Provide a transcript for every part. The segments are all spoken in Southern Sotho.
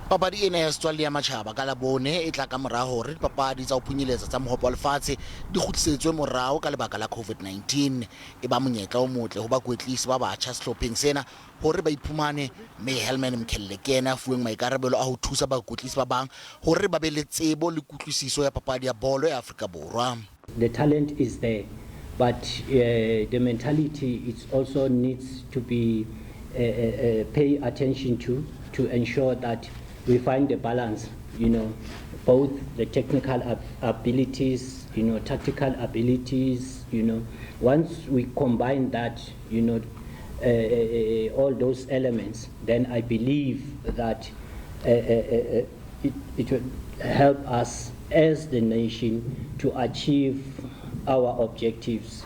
Papadi ena ya setswalle ya matjhaba ka Labone e tla ka mora hore dipapadi tsa ho phunyeletsa tsa Mohope wa Lefatshe di kgutlisetswe morao ka lebaka la COVID-19. E ba monyetla o motle ho bakwetlisi ba batjha sehlopheng sena hore ba iphumane, mme Helman Mkhalele ke yena ya fuweng maikarabelo a ho thusa bakwetlisi ba bang hore ba be le tsebo le kutlwisiso ya papadi ya bolo ya Afrika Borwa. The talent is there, but the mentality it also needs to be pay attention to ensure that we find the balance, both the technical abilities, tactical abilities. Once we combine that, all those elements, then I believe that it will help us as the nation to achieve our objectives.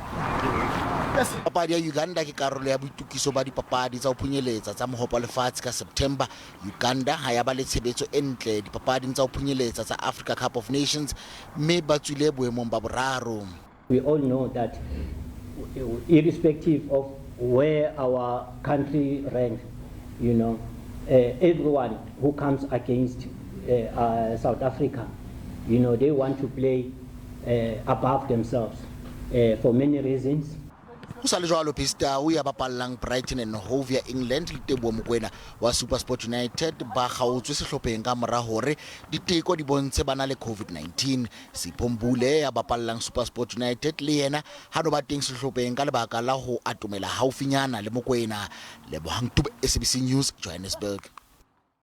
Papadi ya Uganda ke karolo ya boitokiso ba dipapadi tsa ho phunyeletsa tsa Mohope wa Lefatshe ka September. Uganda ha ya ba le tshebetso e ntle dipapading tsa ho phunyeletsa tsa Africa Cup of Nations mme ba tswile boemong ba boraro. We all know that irrespective of where our country ranks, everyone who comes against South Africa, they want to play above themselves for many reasons. Ho sa le jwalo, Percy Tau ya bapallang Brighton and Hove ya England le Teboho Mokoena wa SuperSport United ba kgaotswe sehlopheng ka mora hore diteko di bontshe ba na le COVID-19. Sipho Mbule ya bapallang SuperSport United le yena ha no ba teng sehlopheng ka lebaka la ho atomela haufinyana le Mokoena. Lebohang Tube, SABC News, Johannesburg.